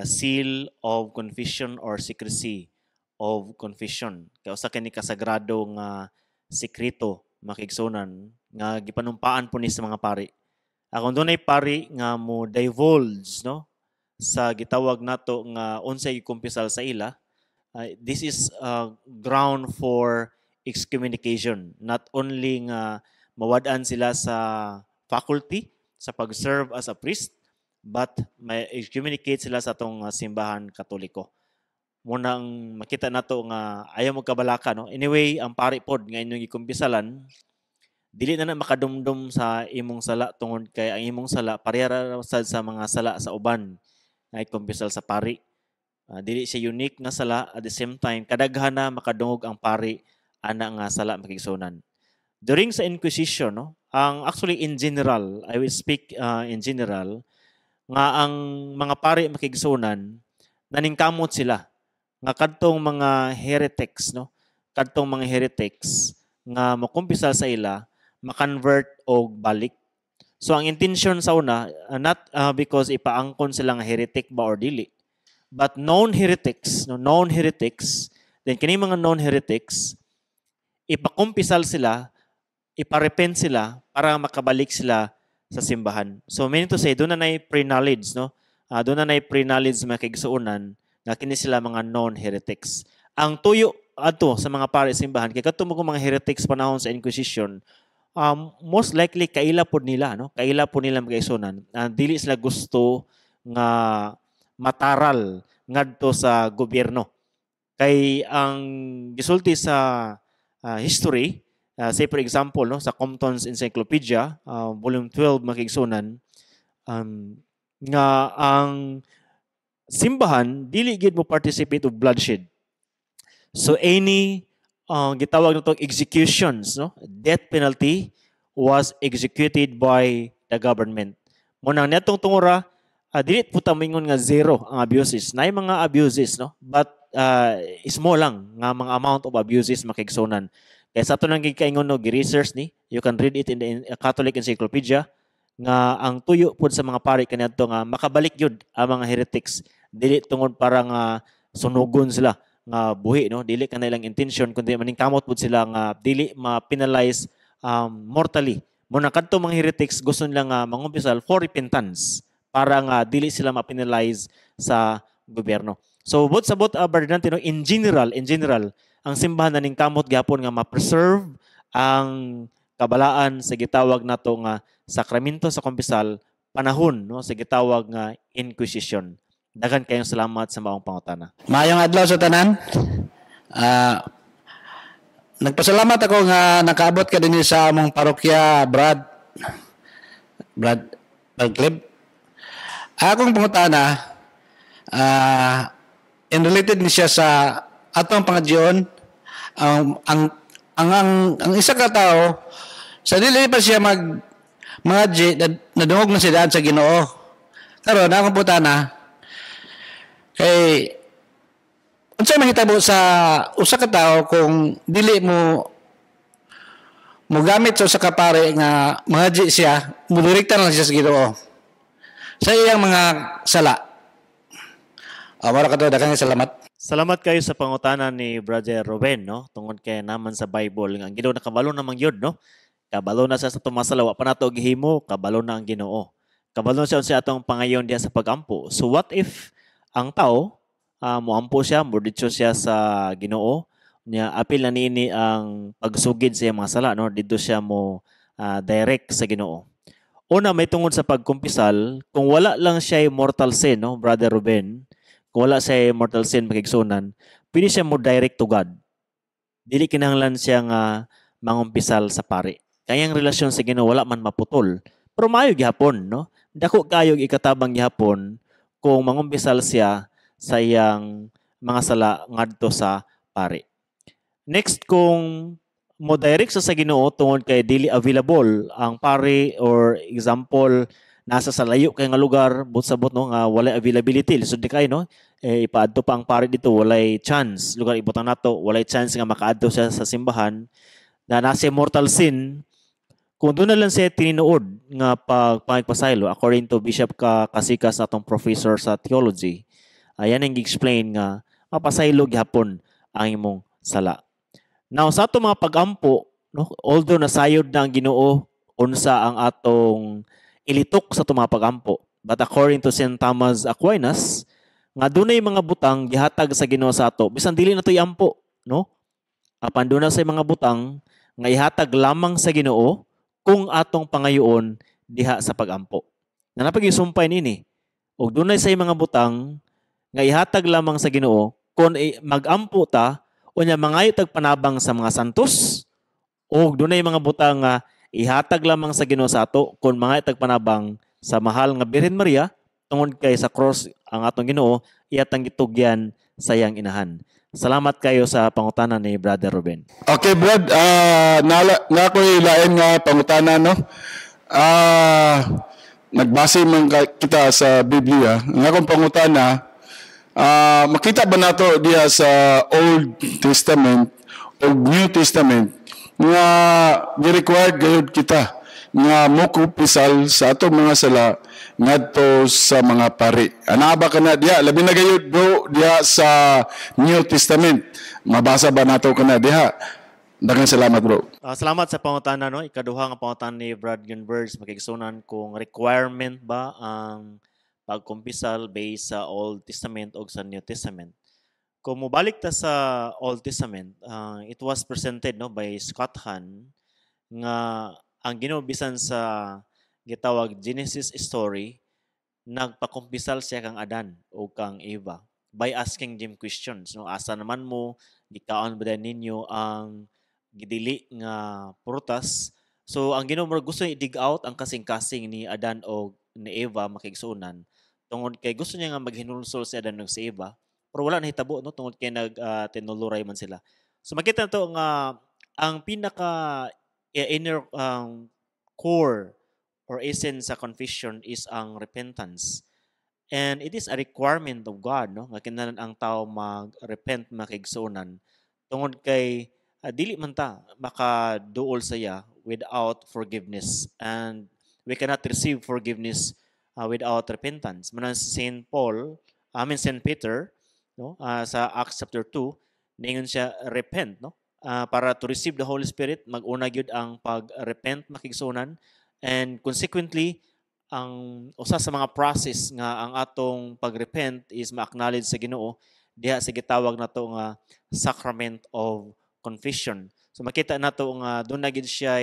seal of confession or secrecy of confession. Kay usa kini ka sagrado nga sekreto, makigsunan, nga gipanumpaan po ni sa mga pari. Kung dunay pari nga mo divulge, no, sa gitawag nato nga unsay gikumpisal sa ila, this is ground for excommunication. Not only nga mawad-an sila sa faculty sa pag-serve as a priest, but may excommunicate sila sa atong Simbahan Katoliko. Munang makita nato nga ayaw mo kabalaka, no? Anyway, ang pari pod nga inyong gikumpisalan, dili na na makadumdum sa imong sala tungod kay ang imong sala pareha ra sad sa mga sala sa uban nga ikumpisal sa pari. Dili siya unique nga sala. At the same time, kadaghan na makadungog ang pari ana nga sala, makigsunan. During sa Inquisition, no, ang actually in general, I will speak in general, nga ang mga pari, makigsunan, naningkamot sila nga kadtong mga heretics, no, kadtong mga heretics nga mokumpisal sa ila, ma-convert og balik. So ang intention sa una, not because ipaangkon sila nga heretic ba or dili, but known heretics, no, known heretics. Then kini mga known heretics, ipakumpisal sila, iparepent sila para makabalik sila sa simbahan. So meaning to say, doon na nay pre-knowledge, no? Doon na nay pre-knowledge, mga kaigsuonan, nga kini sila mga known heretics. Ang tuyo adto sa mga pari simbahan, kay kadto mo mga heretics panahon sa Inquisition, most likely kaila pod nila, no? Kaila pod nila, mga kaigsuonan. Dili sila gusto nga mataral ngadto sa gobyerno. Kay ang gisulti sa history, say for example, no, sa Compton's Encyclopedia, volume 12, makigsunan, nga ang simbahan dili gid mo participate of bloodshed. So any gitawag nato executions, no, death penalty was executed by the government. Muna netong tungura, dili po ta moingon nga zero ang abuses. Naay mga abuses, no, but small lang nga mga amount of abuses, makigsunan. Kaya sa ato nang gikaingon, no, gi-research ni, you can read it in the Catholic Encyclopedia nga ang tuyo pod sa mga pari kaniadto nga makabalik gyud ang mga heretics, dili tungod para nga sunugon sila nga buhi, no, dili kana ilang intention, kundi maningkamot pod sila nga dili ma-penalize mortally. Mo na kadto mga heretics, gusto nila nga mangumpisal for repentance para nga dili sila ma-penalize sa gobyerno. So both sa both, Bernardino, no, in general, ang simbahan naningkamot gyapon nga ma-preserve ang kabalaan sa gitawag nato nga sakramento sa kumpisal panahon, no, sa gitawag nga Inquisition. Daghan kayong salamat sa maong pangutana. Maayong adlaw sa tanan. Nagpasalamat ako nga nakaabot ka dinhi sa among parokya, Brad. Brad Brad Clib. Akong pangutana, in related ni siya sa atong pangadyoon, ang isa ka tawo sa dili pa siya mag mga nadungog na siya daan sa Ginoo. Karon akong pangutana kay unsay mahitabo sa usa ka tawo kung dili mo mogamit sa usa ka pare nga mangadyi siya, mo direkta na lang siya sa Ginoo sa iyang mga sala? Mao ra ka to, daghang salamat. Salamat kayo sa pangutana ni Brother Ruben, no? Tungod kay naman sa Bible nga ang Ginoo nakabalo namang yun, no? Kabalo na siya sa tumasala, wa pa nato gihimo, kabalo na ang Ginoo. Kabalo siya unsa atong pangayon diha sa pagampo. So what if ang tao moampo siya, moditso siya sa Ginoo, niya apil na niini ang pagsugid sa iyang mga sala, no? Didto siya mo direct sa Ginoo. Una, may tungod sa pagkumpisal, kung wala lang siya mortal sin, no, Brother Ruben, kung wala siya mortal sin, makigsunan, pwede siya mo direct to God. Dili kinahanglan siya nga mangumpisal sa pari. Kaya ang relasyon sa Ginoo wala man maputol. Pero maayo gihapon, no? Dako kayo ikatabang gihapon kung mangumpisal siya sa iyang mga sala ngadto sa pari. Next, kung mo direct sa Ginoo tungod kay dili available ang pari or example nasa sa layo kay nga lugar, but sabot, no, nga walay availability, lisod di kay, no, eh, ipaadto pa ang pari dito, walay chance, lugar ibutang nato, walay chance nga makaadto siya sa simbahan na nasa mortal sin, kung doon na lang siya tinuod nga pag pangigpasaylo, according to Bishop ka Kasikas, atong professor sa theology. Ayan ang gi-explain nga mapasaylo gihapon ang imong sala. Now sa ato mga pagampo, no, although nasayod na ang Ginoo unsa ang atong ilitok sa atong mga pagampo, but according to St. Thomas Aquinas, nga dunay mga butang gihatag sa Ginoo sa ato bisan dili nato iampo, no? Apan duna sa mga butang nga ihatag lamang sa Ginoo kung atong pangayoon diha sa pagampo. Na napagisumpay nini. Og dunay say mga butang nga ihatag lamang sa Ginoo kung magampo ta unya mangayo tag panabang sa mga santos, og dunay mga butang nga ihatag lamang sa Ginoo sa ato kung mangayo tag panabang sa mahal nga Birhen Maria, tungod kay sa cross ang atong Ginoo iyatang gitugyan sa iyang inahan. Salamat kayo sa pangutana ni Brother Ruben. Okay, Brad, nala na ako'y lain nga pangutana, no? Nagbase man kita sa Biblia. Ang akong pangutana, makita ba nato diha sa Old Testament o New Testament nga gi-required gayud kita nga mokumpisal sa atong mga sala ngadto sa mga pari? Ana ba kana diha? Labi na gayud, bro, diha sa New Testament. Mabasa ba nato kana diha? Daghang salamat, bro. Salamat sa pangutana, no. Ikaduha nga pangutana ni Brad Gunbirds, makigsunan, kung requirement ba ang pagkumpisal based sa Old Testament o sa New Testament. Kung mobalik ta sa Old Testament, it was presented, no, by Scott Hahn nga ang Ginoo bisan sa gitawag Genesis story, nagpakumpisal siya kang Adan o kang Eva by asking them questions, no? Asa naman mo? Gikaon ba ninyo ang gidili nga prutas? So ang Ginoo murag gusto i-dig out ang kasing-kasing ni Adan o ni Eva, makigsuonan, tungod kay gusto niya nga maghinulsol si Adan ug si Eva, pero wala nahitabo, no, tungod kay nag tinuluray man sila. So makita nato nga ang pinaka inner core or essence sa confession is ang repentance. And it is a requirement of God, no, nga kinahanglan ang tao mag-repent, makigsuonan, tungod kay dili man ta makaduol sa iya without forgiveness, and we cannot receive forgiveness without repentance. Mao nang si Saint Paul, I mean Saint Peter, no, sa Acts chapter 2, ningon siya, "Repent," no? Para to receive the Holy Spirit, mag-una gyud ang pag-repent, makigsuonan, and consequently ang usa sa mga process nga ang atong pag-repent is ma-acknowledge sa Ginoo diha sa gitawag nato nga sacrament of confession. So makita nato nga duna gid siya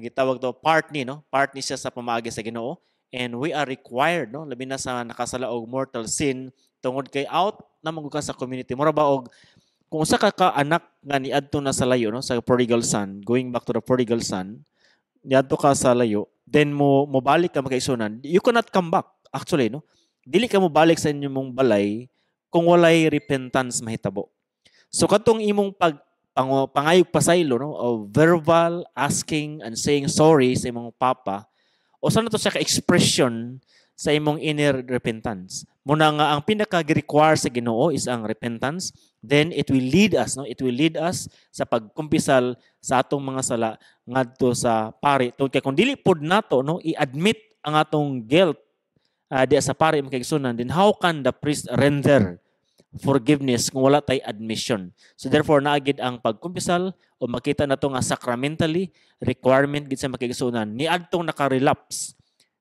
gitawag to part ni, no? Part ni siya sa pamaagi sa Ginoo, and we are required, no, labi na sa nakasala og mortal sin, tungod kay out na man ka sa community. Mura ba og kung usa ka ka anak nga niadto na sa layo, no, sa prodigal son, going back to the prodigal son, niadto ka sa layo, then mo mobalik ka, makaigsuonan, you cannot come back actually, no? Dili ka mobalik sa inyong balay kung walay repentance mahitabo. So katong imong pangayog pasaylo, no, of verbal asking and saying sorry sa imong papa, usa na to siya ka expression sa imong inner repentance. Muna nga ang pinaka require sa Ginoo is ang repentance, then it will lead us, no, it will lead us sa pagkumpisal sa atong mga sala ngadto sa pari. Tungod kay kung dili pod nato, no, i-admit ang atong guilt diya sa pari, makigsunan, then how can the priest render forgiveness kung wala tay admission? So therefore naa gid ang pagkumpisal o makita nato nga sacramentally requirement gid sa, makigsunan, niadtong naka-relapse,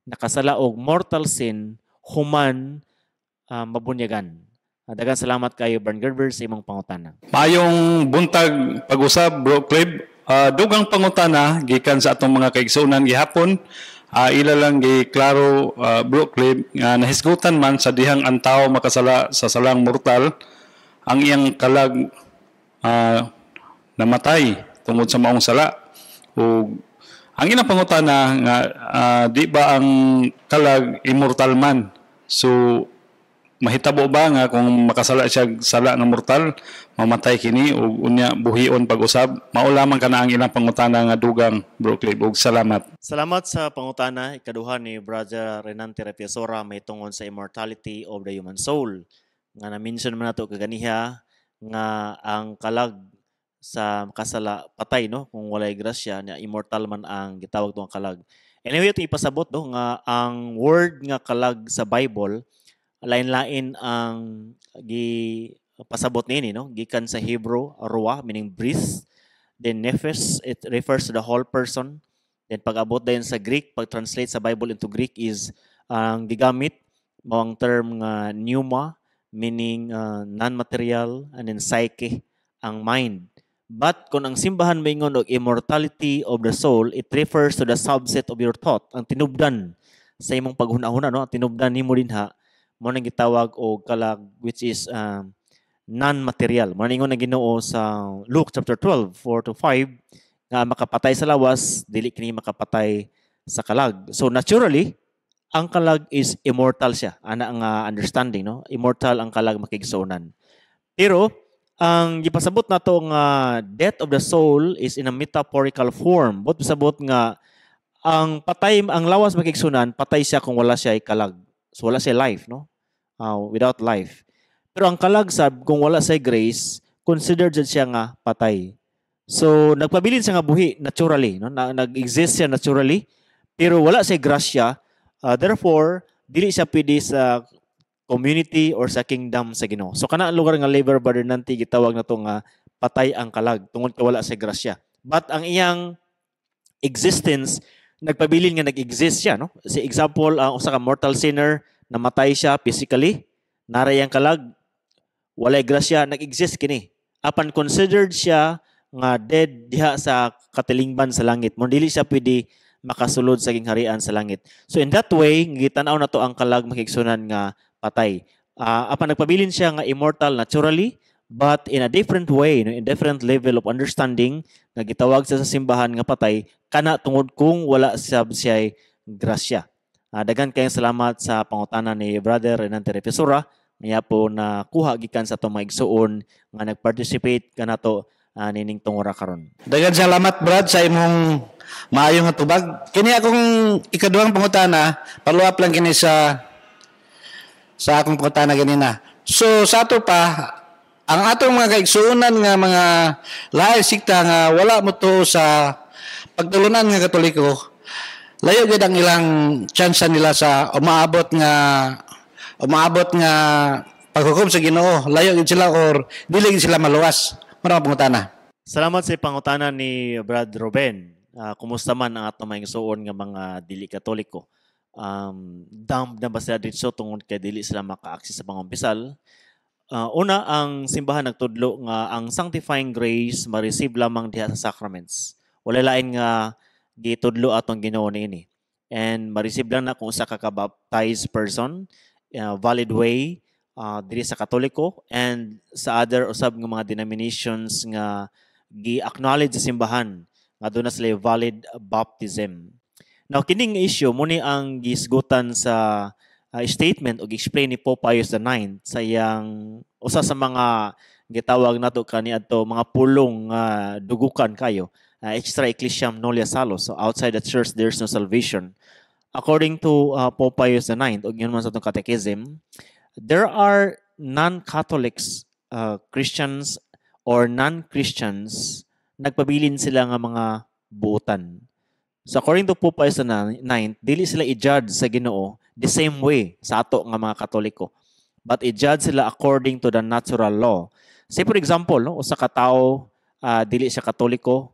nakasala og mortal sin, human mabunyagan. Daghang salamat kayo, Bern Gerber, sa imong pangutana. Maayong buntag pag-usab, Bro Clib. Dugang pangutana gikan sa atong mga kaigsuonan gihapon. Ila lang gi klaro, Bro Clib, nga nahisgutan man sa dihang ang tao makasala sa salang mortal, ang iyang kalag namatay tungod sa maong sala. Ug ang ilang pangutana nga di ba ang kalag immortal man? So mahitabo ba nga kung makasala siya sala nga mortal, mamatay kini ug unya buhion pag-usab? Mao lamang kana ang ilang pangutana nga dugang, Bro Clib, ug salamat. Salamat sa pangutana ikaduha ni Brother Renante Repiasora may tungod sa immortality of the human soul. Nga na-mention man nato kaganiha nga ang kalag sa makasala patay, no, kung walay grasya na immortal man ang gitawag tong kalag. Anyway, ito ipasabot, no, nga ang word nga kalag sa Bible Lain-lain ang gi pasabot niini, no? Gikan sa Hebrew, ruah, meaning breath. Then nephesh, it refers to the whole person. Then pag-abot dayon sa Greek, pag-translate sa Bible into Greek is ang gigamit mao ang term nga pneuma, meaning non-material, and then psyche, ang mind. But kung ang simbahan maingon og immortality of the soul, it refers to the subset of your thought, ang tinubdan sa imong paghuna-huna, no? Ang tinubdan nimo dinha mao nang gitawag og kalag, which is non-material. Mao ningon ang Ginoo sa Luke chapter 12, 4 to 5, nga makapatay sa lawas, dili kini makapatay sa kalag. So naturally, ang kalag is immortal siya. Ana ang understanding, no? Immortal ang kalag, makigsuonan. Pero ang gipasabot nato nga death of the soul is in a metaphorical form. Buot pasabot nga ang patay ang lawas, makigsuonan, patay siya kung wala siya kalag. So wala siya life, no? Without life. Pero ang kalag sab, kung wala siya grace, considered jud siya nga patay. So nagpabilin siya nga buhi naturally, no? Na, nag-exist siya naturally, pero wala siya grasya. Therefore, dili siya pwede sa community or sa kingdom sa Ginoo. So kana ang lugar nga labor, Brother Nanti, gitawag na to nga patay ang kalag tungod kay wala sa grasya. But ang iyang existence, nagpabilin nga nag-exist siya, no? Si example, ang usa ka mortal sinner, namatay siya physically, naray ang kalag, walay grasya, nag-exist kini. Apan considered siya nga dead diha sa katilingban sa langit. Mo dili siya pwede makasulod sa gingharian sa langit. So in that way, gitanaw na to ang kalag, makigsuonan, nga patay. Apan nagpabilin siya nga immortal naturally, but in a different way, no, in different level of understanding, nga gitawag siya sa simbahan nga patay, kana tungod kung wala siya siya grasya. Daghan kayong salamat sa pangutana ni Brother Renante Refesura nga po na kuha gikan sa atong mga igsuon nga nag-participate kanato nining tungura karon. Daghan salamat, Brad, sa imong maayo nga tubag. Kini akong ikaduhang pangutana, follow up lang kini sa akong pangutana ganina. So sa ato pa, ang atong mga kaigsuonan nga mga lahi sikta nga wala mo to sa pagtulunan nga Katoliko, layo gid ang ilang chance nila sa umaabot nga paghukom sa Ginoo. Layo gid sila or dili gid sila maluwas? Mao ang pangutana. Salamat sa pangutana ni Brad Ruben. Kumusta man ang atong mga igsuon nga mga dili Katoliko? Damned na ba sila dito tungod kay dili sila maka-access sa pangumpisal? Una, ang simbahan nagtudlo nga ang sanctifying grace ma-receive lamang diha sa sacraments. Wala lain nga gitudlo atong Ginoo niini. And ma-receive lang na kung usa ka ka-baptized person, valid way diri sa Katoliko and sa other usab nga mga denominations nga gi-acknowledge sa simbahan nga doon na sila valid baptism. Now, kining issue mo ni ang gisgutan sa statement o explain ni Pope Pius IX sa iyang usa sa mga gitawag nato kaniadto mga pulong nga dugukan kayo, extra ecclesiam nulla salus, so outside the church there's no salvation. According to Pope Pius IX ug yun man sa atong catechism, there are non-Catholics, Christians or non-Christians, nagpabilin sila nga mga buotan. So according to Pope Pius IX, dili sila i-judge sa Ginoo the same way sa ato nga mga Katoliko. But i-judge sila according to the natural law. Say for example, no, usa ka tawo, dili siya Katoliko,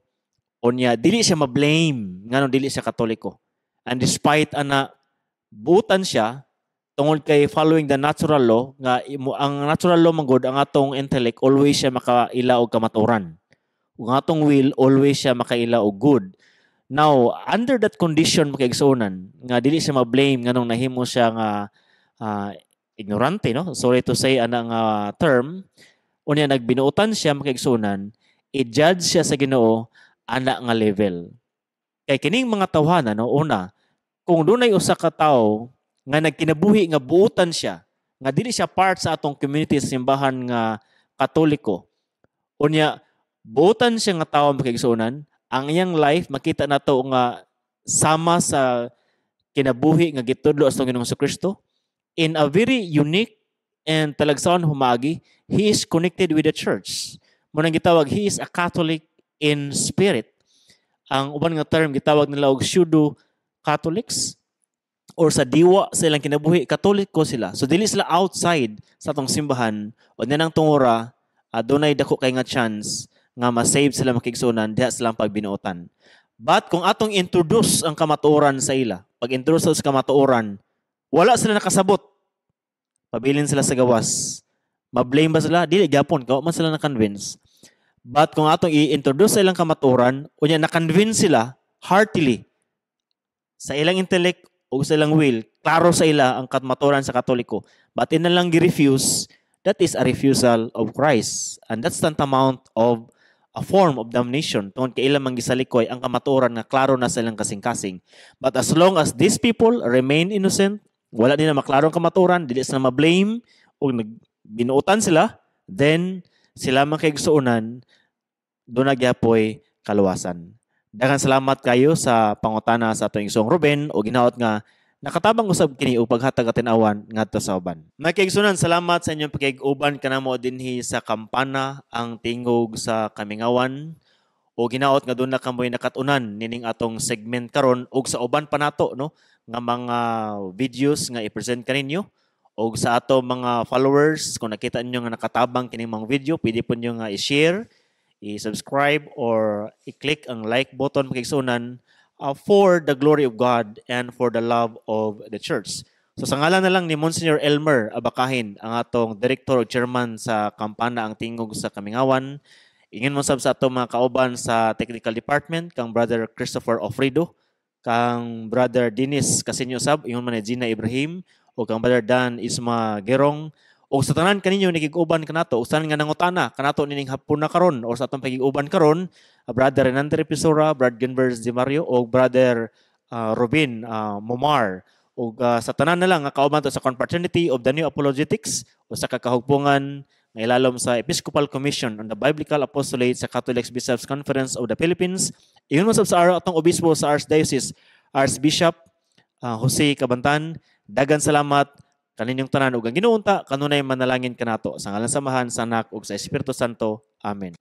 unya dili siya ma-blame ngano dili siya Katoliko. And despite ana, buotan siya tungod kay following the natural law nga imo, ang natural law man gud, ang atong intellect, always siya makaila og kamaturan. Ug ang atong will, always siya makaila og good. Now, under that condition, makaigsuonan, nga dili siya ma-blame nganong nahimo siya nga ignorante, no? Sorry to say ana nga term. Unya nagbinuotan siya, makaigsuonan, i-judge siya sa Ginoo ana nga level. Kay kining mga tawhana, no, una, kung dunay usa ka tawo nga nagkinabuhi nga buotan siya, nga dili siya part sa atong community sa simbahan nga Katoliko. Unya buotan siya nga tawo, makaigsuonan, ang iyang life makita nato nga sama sa kinabuhi nga gitudlo sa Ginoong Kristo in a very unique and talagsaon humagi, he is connected with the church. Mo nang gitawag he is a Catholic in spirit. Ang uban nga term, gitawag nila og pseudo Catholics. or sa diwa sa ilang kinabuhi, Katoliko sila. So dili sila outside sa atong simbahan o nang tungura, adunay dako kay nga chance nga ma-save sila, makigsunan, diha silang pagbinuotan. But kung atong introduce ang kamatuoran sa ila, pag introduce sa kamatuoran, wala sila nakasabot. Pabilin sila sa gawas. Ma-blame ba sila? Dili gyapon, kay wa man sila na-convince. But kung atong i-introduce sa ilang kamatuoran, unya na-convince sila heartily sa ilang intellect o sa ilang will, klaro sa ila ang kamatuoran sa Katoliko. But ila lang gi-refuse, that is a refusal of Christ. And that's tantamount of a form of damnation tungod kay ilang mang gisalikoy ang kamatuoran nga klaro na sa ilang kasing-kasing. But as long as these people remain innocent, wala nila maklaro ang kamatuoran, dili sila ma-blame o nagbinuotan sila, then sila man kaigsuonan, duna gyapoy kaluwasan. Daghang salamat kayo sa pangutana sa atong igsoong Ruben o ginaot nga nakatabang usab kini og paghatag katinawan ngadto sa uban. Mga kaigsuonan, salamat sa inyong pakig-uban kanamo dinhi sa Kampana ang Tingog sa Kamingawan o ginaot nga duna kamoy nakatunan nining atong segment karon ug sa uban pa nato, no, nga mga videos nga i-present kaninyo. Og sa ato mga followers, kung nakita ninyo nga nakatabang kining mga video, pwede po niyo nga i-share, i-subscribe or i-click ang like button, mga kaigsuonan, for the glory of God and for the love of the church. So sa ngalan na lang ni Monsignor Elmer Abacahin, ang atong director o chairman sa Kampana ang Tingog sa Kamingawan, ingon mo sab sa atong mga kauban sa technical department, kang Brother Christopher Ofrido, kang Brother Dennis Casinyo sab, ingon man ni Gina Ibrahim, o kang Brother Dan Isma Gerong, o sa tanan kaninyo nakig-uban kanato, o sa tanan nga nangutana kanato nining hapon na karon o sa atong pagig-uban karon, Brother Renante Repisora, Brother Genvers Di Mario, o Brother Robin Momar, o sa tanan na lang nga kauban to sa Confraternity of the New Apologetics o sa kakahugpungan nga ilalom sa Episcopal Commission on the Biblical Apostolate sa Catholic Bishops Conference of the Philippines. Ingon man sab sa atong obispo sa Archdiocese, Archbishop Jose Cabantan, dagan salamat kaninyong tanan ug ang Ginoo unta kanunay manalangin kanato. Sa ngalan sa Amahan, sa Anak ug sa Espiritu Santo. Amen.